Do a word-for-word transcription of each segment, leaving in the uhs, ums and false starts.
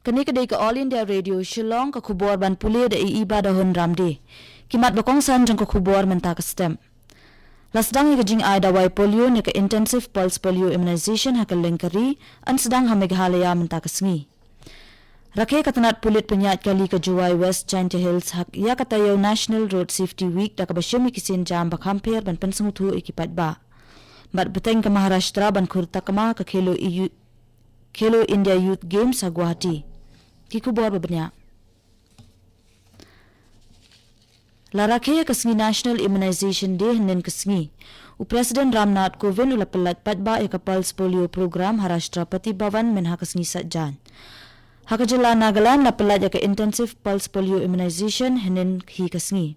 Kane ka dei ka All India Radio Shillong, ka khubor ban pule da i Iba da Hun Ramde. Ki mat ba kongsan jong ka khubor mynta ka step. La sdang ïa ka jingai dawai polio ne ka intensive pulse polio immunization ha kylleng ka ri, yn sdang ha Meghalaya mynta ka sngi. Rakhe ka tnat pulit pynïaid kali ka Jowai West Jaintia Hills ha ïa ka taïew National Road Safety Week da kaba shim ïa ki sienjam ba kham pher ban pynsngewthuh ïa ki paidbah. Bad bteng ka Maharashtra ban khur takma ha ka Khelo, Khelo India Youth Games ha Guwahati. Ki khubor ba bniah. La rakhe ïa ka sngi National Immunization Day hynnin ka sngi. U President Ram Nath Kovind u la pyllait paidbah ïa ka Pulse Polio Program ha Rashtrapati Bhavan mynha ka sngi Saitjaiñ. Ha ka jylla Nagaland la pyllait ïa ka Intensive Pulse Polio Immunization hynnin hi ka sngi.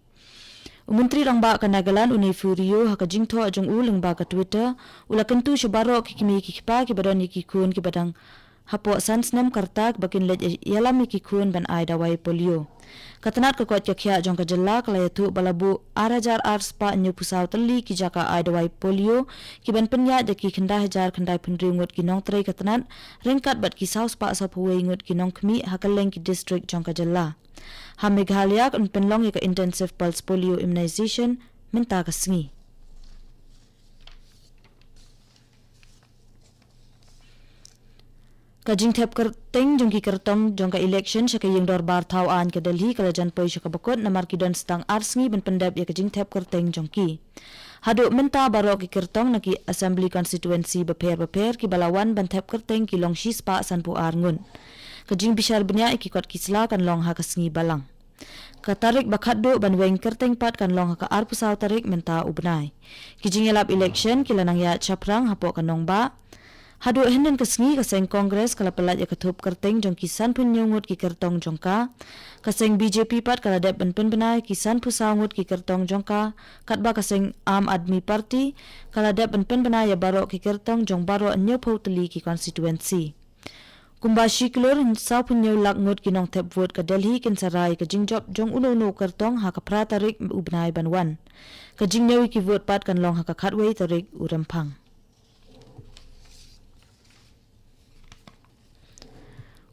U Myntri Rangbah ka Nagaland u Neiphiu Rio ha ka jingthoh jong u lyngba ka Twitter, u la kyntu sha baroh ki kmie ki kpa kiba don ïa ki khun kiba dang hapoh san snem ka rta ba kin leit ïalam ïa ki khun ban ai dawai polio. Ka tnat ka koit ka khiah jong ka jylla ka la ïathuh ba la buh ar hajar ar spah hynñiewphew saw tylli ki jaka ai dawai polio, kiban pynïaid ïa ki khyndai hajar khyndai phew hynriew ngut ki nongtrei ka tnat, ryngkat bad ki saw spah sawphew wei ngut ki nongkhmih ha kylleng ki district jong ka jylla. Ha Meghalaya kan pynlong ïa ka Intensive Pulse Polio Immunization mynta ka sngi. Ka jingthep kyrteng jong ki kyrtong jong ka election sha ka ïing dorbar thaw aiñ ka Delhi ka la jan poi sha kaba kut namar ki don tang ar sngi ban pyndep ïa ka jingthep kyrteng jong ki. Haduh mynta baroh ki kyrtong na ki assembly constituency bapher bapher kiba la wan ban thep kyrteng ki long shispah sanphew ar ngut. Ka jingbishar bniah ïa ki kot ki sla kan long ha ka sngi Balang. Ka tarik ba khatduh ban weng kyrteng pat kan long ha ka arphew saw tarik mynta u bnai. Ki jingïalap election ki la nang ïaid shaphrang hapoh ka nongbah. Haduh hynnin ka sngi ka seng Congress ka la pyllait ïa ka thup kyrteng jong ki sanphew hynñiew ngut ki kyrtong jong ka. Ka seng B J P pat ka la dep ban pynbna ïa ki sanphew saw ngut ki kyrtong jong ka. Katba ka seng Aam Aadmi Party ka la dep ban pynbna ïa baroh ki kyrtong jong baroh hynñiewphew tylli ki constituency. Kumba shi klur sawphew hynñiew lak ngut ki nongthep vote ka Delhi kin sa rai ka jingjop jong uno uno u kyrtong ha ka phra tarik u bnai ban wan. Ka jingñiew ïa ki vote pat kan long ha ka khatwei tarik u Rymphang.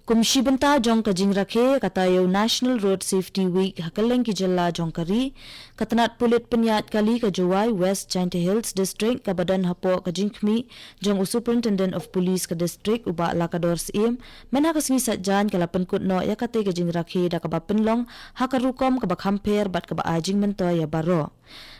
Kum shi bynta jong ka jingrakhe ka taïew National Road Safety Week ha kylleng ki jylla jong ka ri, ka tnat pulit pynïaid kali ka Jowai West Jaintia Hills District kaba don hapoh ka jingkhmih jong u Superintendent of Police ka district u Bah Lakador Syiem, mynha ka sngi Saitjaiñ ka la pynkut noh ïa katei ka jingrakhe da kaba pynlong ha ka rukom kaba kham pher bad kaba ai jingmyntoi ïa baroh.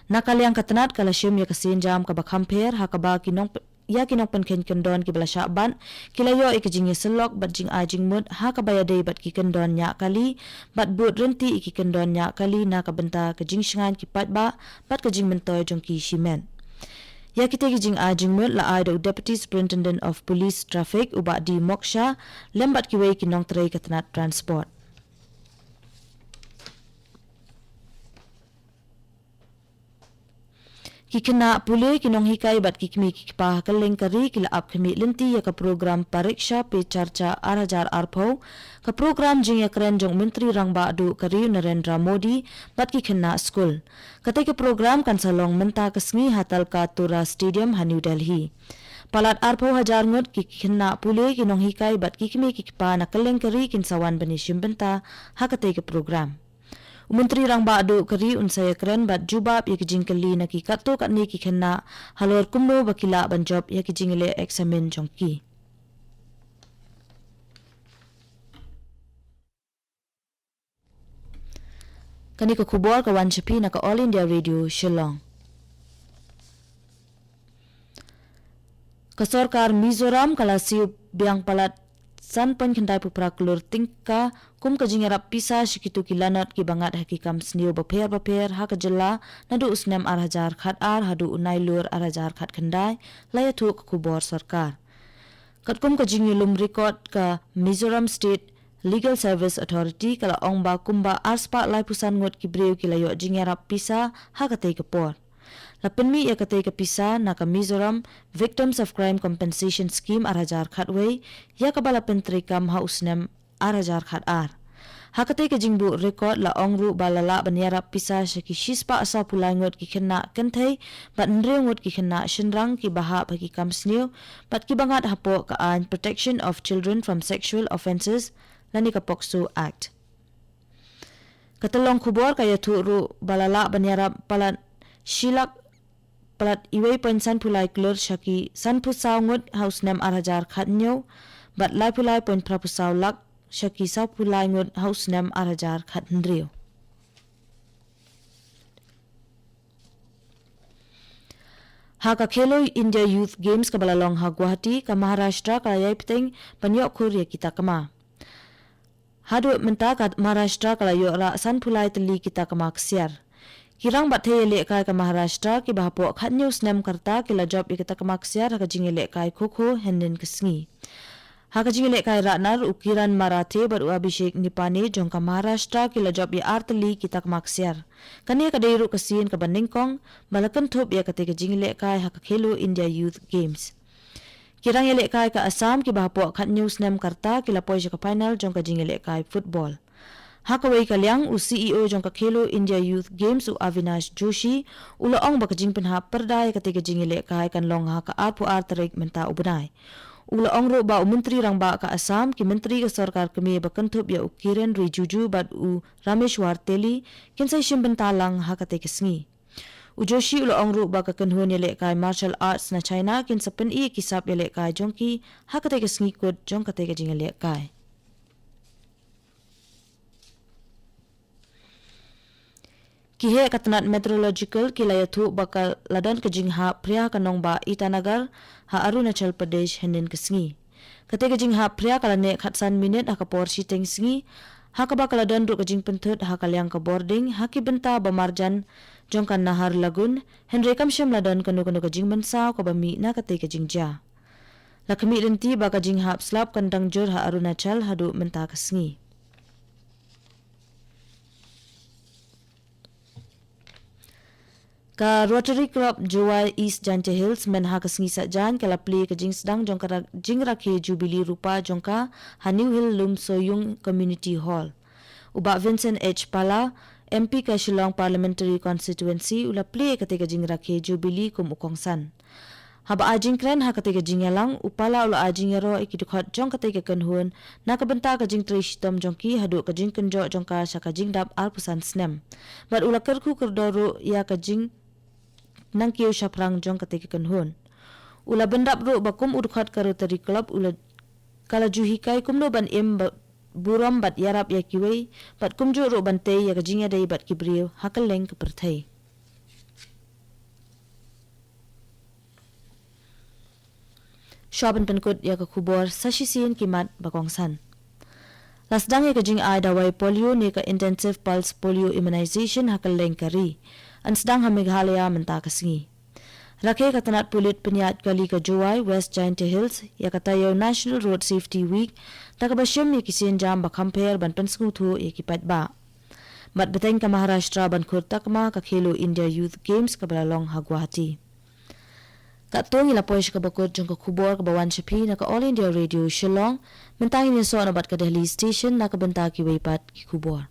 Na ka liang ka tnat ka la shim ïa ka sienjam kaba kham pher ha kaba ki nong ïa ki nongpynkheiñ kyndon kiba la shah bat, ki la ïoh ïa ka jingïasyllok bad jingai jingmut ha kaba ïadei bad ki kyndon ñiah kali, bad bud ryntih ïa ki kyndon ñiah kali na ka bynta ka jingshngaiñ ki paidbah bad ka jingmyntoi jong ki shimet. Ïa kitei ki jingai jingmut la ai da u Deputy Superintendent of Police Traffic u Bah D Moksha lem bad kiwei ki nongtrei ka tnat transport. Ki khynnah pule, ki nonghikai bad ki kmie ki kpa ha kylleng ka ri ki la ap khmih lynti ïa ka program Pariksha Pe Charcha ar hajar arphew. Ka program jingïakren jong u Myntri Rangbah Duh ka ri u Narendra Modi bad ki khynnah skul. Katei ka program kan sa long mynta ka sngi ha Talkatora Stadium ha New Delhi. Palat arphew hajar ngut ki khynnah pule, ki nonghikai bad ki kmie ki kpa na kylleng ka ri kin sa wan ban ïashim bynta ha katei ka program. U Myntri Rangbah Duh ka ri un sa ïakren bad jubab ïa ki jingkylli na ki katto katne ki khynnah halor kumno ba ki lah ban jop ïa ki jingïaleh eksamin jong ki. Kane ka khubor ka wan sha phi na ka All India Radio Shillong. Ka sorkar Mizoram ka la siew biang palat san point khyndai phew phra klur tyngka kum ka jingïarap pisa sha kito ki lanot kiba ngat ha ki kam sniew bapher bapher ha ka jylla naduh u snem ar hajar khat ar haduh u Nailur ar hajar khat khyndai, la ïathuh ka khubor sorkar. Katkum ka jingïalum record ka Mizoram State Legal Service Authority ka la ong ba kumba ar spah laiphew san ngut ki briew ki la ïoh jingïarap pisa ha katei ka por. La pynmih ïa katei ka pisa na ka Mizoram Victims of Crime Compensation Scheme ar hajar khatwei, ïa kaba la pyntreikam ha u snem ar hajar khat ar. Ha katei ka jingbuh record la ong ruh ba la lah ban ïarap pisa sha ki shispah sawphew lai ngut ki khynnah kynthei bad hynriew ngut ki khynnah shynrang kiba hap ha ki kam sniew bad kiba ngat hapoh ka aiñ Protection of Children from Sexual Offences lane ka POCSO Act. Ka tyllong khubor ka ïathuh ruh ba la lah ban ïarap palat shi lak palat uwei point sanphew lai klur sha ki sanphew saw ngut ha u snem ar hajar khathynñiew, bad laiphew lai point phraphew saw lak sha ki sawphew lai ngut ha u snem ar hajar khathynriew. Ha ka Khelo India Youth Games kaba la long ha Guwahati, ka Maharashtra ka la ïai bteng ban ïoh khur ïa ki takma. Haduh mynta ka Maharashtra ka la ïoh rah sanphew lai tylli ki takma ksiar. Ki rangbah thei ïalehkai ka Maharashtra kiba hapoh khathynñiew snem ka rta ki la jop ïa ki takma ksiar ha ka jingïalehkai kho kho hynnin ka sngi. Ha ka jingïalehkai Ratnar, u Kiran Marathe bad u Abhishek Nipane jong ka Maharashtra ki la jop ïa ar tylli ki takma ksiar. Kane ka dei ruh ka sien kaba nyngkong ba la kynthup ïa katei ka jingïalehkai ha ka Khelo India Youth Games. Ki rangïalehkai ka Assam kiba hapoh khathynñiew snem ka rta ki la poi sha ka final jong ka jingïalehkai football. Ha kawei ka liang, u C E O jong ka Khelo India Youth Games, u Avinash Joshi, u la ong ba ka jingpynhap pyrda ïa katei ka jingïalehkai kan long ha ka arphew ar tarik mynta u bnai. U la ong ruh ba u Myntri Rangbah ka Assam, ki Myntri ka Sorkar Kmie ba kynthup ïa u Kiren Rijiju bad u Rameshwar Telie kin sa ïashim bynta lang ha katei ka sngi. U Joshi u la ong ruh ba ka kynhun ïalehkai martial arts na China kin sa pyni ki sap ïalehkai jong ki ha katei ka sngi kut jong katei ka jingïalehkai. Ki heh ka tnat meteorological ki la ïathuh ba ka la don ka jinghap phria ha ka nongbah Itanagar ha Arunachal Pradesh hynnin ka sngi. Katei ka jinghap phria ka la neh khatsan minit ha ka por shiteng sngi, ha kaba ka la don ruh ka jingpynthut ha ka liang ka bording ha ki bynta ba marjan jong ka Naharlagun, hynrei kam shym la don kano kano ka jingmynsaw kaba mih na katei ka jingjia. La khmih lynti ba ka jinghap slap kan dang jur ha Arunachal haduh mynta ka sngi. Ka Rotary Club Jowai East Jaintia Hills mynha ka sngi Saitjaiñ ka la plie ka jingsdang jong ka ra-, jingrakhe Jubilee Rupa jong ka ha New Hill Lumsoyung Community Hall. U Bah Vincent H Pala, M P ka Shillong Parliamentary Constituency, u la plie katei ka jingrakhe Jubilee kum u kongsan. Haba ai jingkren ha katei ka jingïalang, u Pala u la ai jingïaroh ïa ki dkhot jong katei ka kynhun na ka bynta ka jingtrei shitom jong ki haduh ka jingkynjoh jong ka sha ka jingdap arphew san snem. Bad u la kyrkhu kyrdoh ruh ïa ka jingnangkiew shaphrang jong katei ka kynhun. U la bynrap ruh ba kum u dkhot ka Rotary Club u la, ka la ju hikai kumno ban im ba-, burom bad ïarap ïa kiwei, bad kumjuh ruh ban tei ïa ka jingïadei bad ki briew ha kylleng ka pyrthei. Shuwa ban pynkut ïa ka khubor, sa shisien ki mat ba kongsan. La sdang ïa ka jingai dawai polio ne ka intensive pulse polio immunization ha kylleng ka ri. Yn sdang ha Meghalaya mynta ka sngi. Rakhe ka tnat pulit pynïaid kali ka Jowai, West Jaintia Hills, ïa ka taïew National Road Safety Week, da kaba shim ïa ki sienjam ba kham pher ban pynsngewthuh ïa ki paidbah. Bad bteng ka Maharashtra ban khur takma ka Khelo India Youth Games kaba la long ha Guwahati. Katto ngi la poi sha kaba kut jong ka khubor kaba wan sha phi na ka All India Radio Shillong, mynta ngin ïasoh noh bad ka Delhi Station na ka bynta kiwei pat ki khubor.